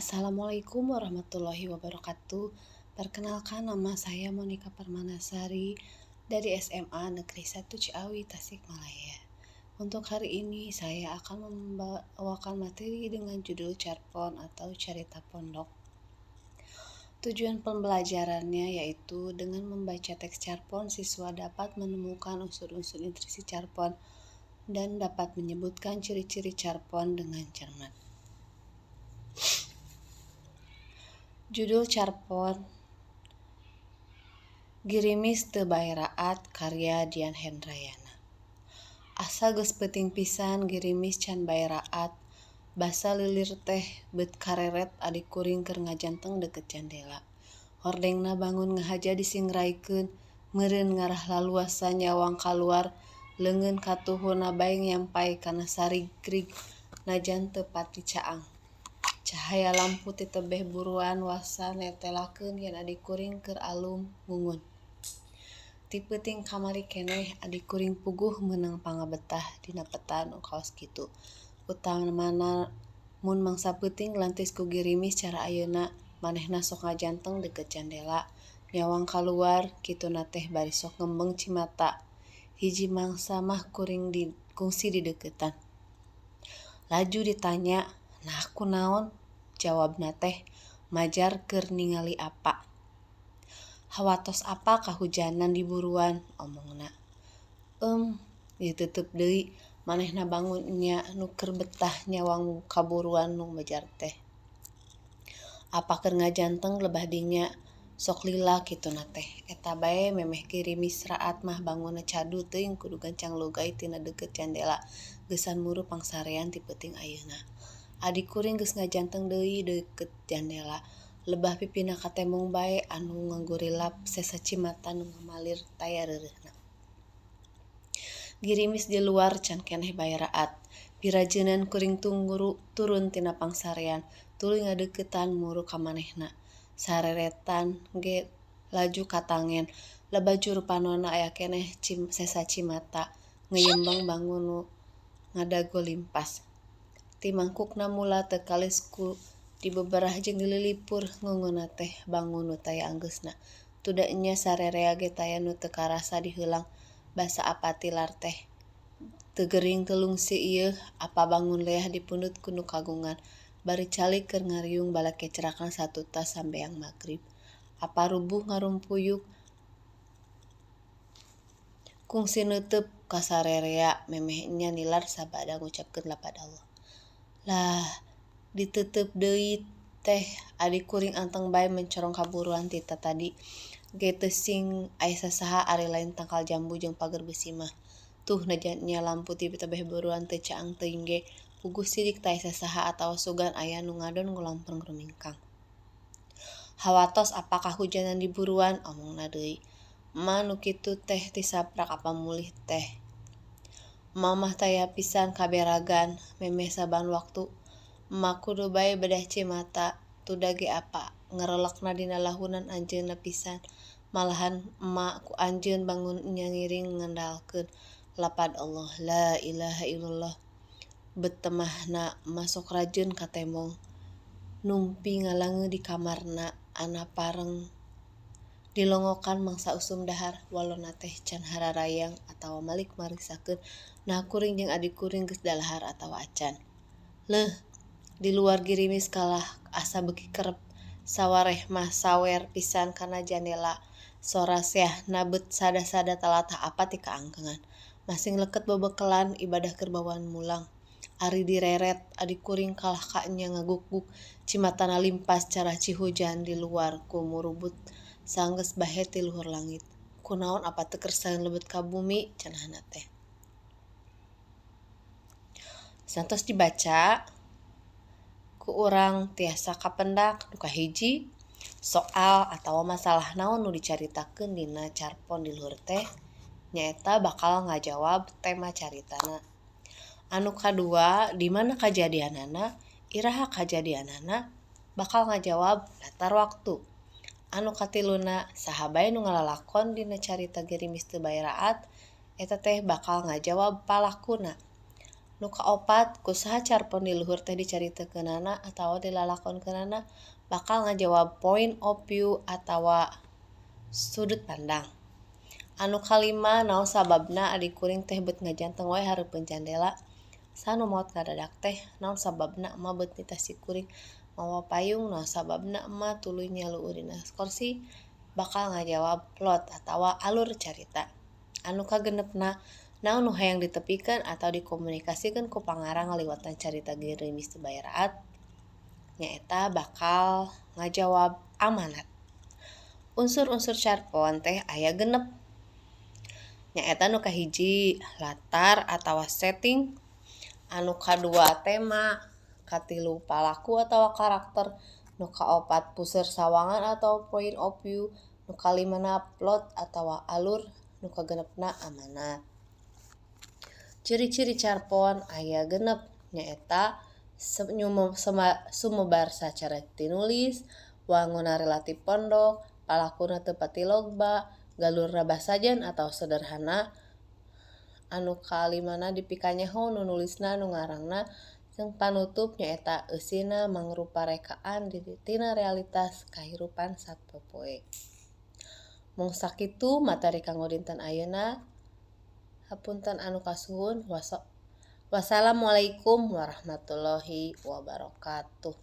Assalamualaikum warahmatullahi wabarakatuh. Perkenalkan, nama saya Monica Permanasari dari SMA Negeri 1 Ciawi, Tasikmalaya. Untuk hari ini saya akan membawakan materi dengan judul Carpon atau Carita Pondok. Tujuan pembelajarannya yaitu dengan membaca teks carpon, siswa dapat menemukan unsur-unsur intrinsik carpon dan dapat menyebutkan ciri-ciri carpon dengan cermat. Judul Carpon Girimis Teu Bae Raat karya Dian Hendrayana. Asa geus peuting pisan girimis can bae raat, basa lilir teh beut kareret adik kuring keur ngajanteng deukeut jandela. Hordengna bangun ngahaja disingraikeun, meureun ngarah laluasa nyawang kaluar, leungeun katuhunna bae nyampay kana sarigrig najan teu pati caang. Cahaya lampu ti tebeh buruan wasa netelakeun yen adik kuring keur alum ngungun. Ti peuting kamari keneh adik kuring puguh meunang pangabetah dina peta nu kawas kitu. Utamana mun mangsa peuting lantis ku girimis cara ayeuna manehna sok ngajanteng deukeut jandela, nyawang kaluar kituna teh bari sok ngembeng cimata. Hiji mangsa mah kuring kungsi dideuketan. Laju ditanya, "Nah kunaon?" Jawabna teh, "Majar keur ningali apa." "Hawatos apa kahujanan di buruan," omongna. Diteuteup deui manehna bangun nya nu keur betah nyawang ka buruan nu majar teh. Apa keur ngajanteng lebah dinya sok lila kituna teh. Eta bae memeh girimis raat mah bangunna cadu teuing kudu gancang logay tina deukeut jandela geusan muru pangsarean ti peuting ayeuna. Adik kuring geus ngajanteng deui deukeut jandela. Lebah pipina katembong bae anu ngagurilap sesa cimata nu ngamalir taya reureuhna. Girimis di luar can keneh bae raat. Pirajeunan kuring turun tina pangsarean tuluy ngadeuketan muru ka manehna. Sareretan ge laju katangen. Lebah juru panonna aya keneh sesa cimata ngeyembeng bangun nu ngadago limpas. Ti mangkukna mula teu kalis ku dibeberah jeung dililipur ngungunna teh bangun nu taya anggeusna. Tuda nya sarerea ge taya nu teu karasa diheulang basa apa tilar teh. Teu gering teu lungsi ieu apa bangun leah dipundut ku nu kagungan. Bari calik keur ngariung balakecrakan satutas sambeang magrib. Apa rubuh ngarumpuyuk kungsi neuteup ka sarerea memeh nya nilar sabada ngucapkeun lapad Allah. Lah diteuteup deui teh adik kuring anteng bae mencorong ka buruan ti tatadi ge teu sing aya sasaha ari lain tangkal jambu jeung pager beusi mah. Tuh najan nya lampu ti tebeh buruan teu caang teuing ge puguh sirik taya sasaha atawa sugan aya nu ngadon ngulampreng rumingkang. "Hawatos apa kahujanan di buruan," omongna deui. "Ema nu kitu teh tisaprak apa mulih teh. Ema mah taya pisan kaberagan memeh saban waktu. Ema kudu bae bedah cimata tuda ge apa ngarelekna dina lahunan anjeunna pisan. Malahan ema ku anjeun bangun nya ngiring ngandalkeun lapad Allah la ilaha illallah. Betemahna ema sok rajeun ka tembong. Numpi ngalangeun di kamarna ana pareng dilongokan mangsa usum dahar walona teh can hararayang atawa malik mariksakeun naha kuring jeung adik kuring geus dalahar atawa acan. Leuh di luar girimis kalah asa beuki kerep sawareh mah sawer pisan kana jandela. Sora seahna beut sada-sada talatah apa ti kaangkengan. Masing leukeut bebekelan ibadah keur bawaan mulang. Ari direret adik kuring kalah ka nya ngagukguk cimatana limpas carah cihujan di luar ku murubut sanggeus bahe ti luhur langit. Kunaon apa teu kersaeun lebet ka bumi cenahna teh." Santos dibaca ku urang tiasa kapendak nu kahiji soal atawa masalah naon nu dicaritakeun dina carpon di luhur teh nyaeta bakal ngajawab tema caritana. Anu kadua di mana kajadianana, iraha kajadianana bakal ngajawab latar waktu. Anu katiluna saha bae nu ngalalakon dina carita Girimis Teu Bae Raat eta teh bakal ngajawab palakuna. Nu kaopat, ku saha carpon di luhur teh dicaritakeunana atawa dilalakonkeunana, bakal ngajawab point of view atawa sudut pandang. Anu kalima, naon sababna adi kuring teh beut ngajanteng wae hareupeun jandela? Saha nu maot ngadadak teh? Naon sababna ema beut nitah si kuring mawa payung? Naon sababna ema tuluy nyaluur dina korsi? Bakal ngajawab plot atawa alur carita. Anu kagenepna, naon nu hayang ditepikeun atawa dikomunikasikeun ku pangarang ngaliwatan carita Geulis Teu Bae Raat? Nyaeta bakal ngajawab amanat. Unsur-unsur carpon teh aya 6. Nyaeta nu kahiji latar atawa setting, anu kadua tema, katilu palaku atawa karakter, nu kaopat puseur sawangan atau point of view, nu kalimana plot atawa alur, nu kagenepna amanat. Ciri-ciri carpon aya 6, nyaeta sumebar sacara tinulis, wanguna relatif pondok, palakuna teu pati loba, galurna basajen atawa sederhana, anu kalimana dipikanyaho nu nulisna nu ngarangna, jeung panutup nyaeta eusina mangrupa rekaan tina realitas kahirupan sapopoe. Mung sakitu materi kanggo dinten ayeuna. Hapunten anu kasuhun. Wassalamualaikum warahmatullahi wabarakatuh.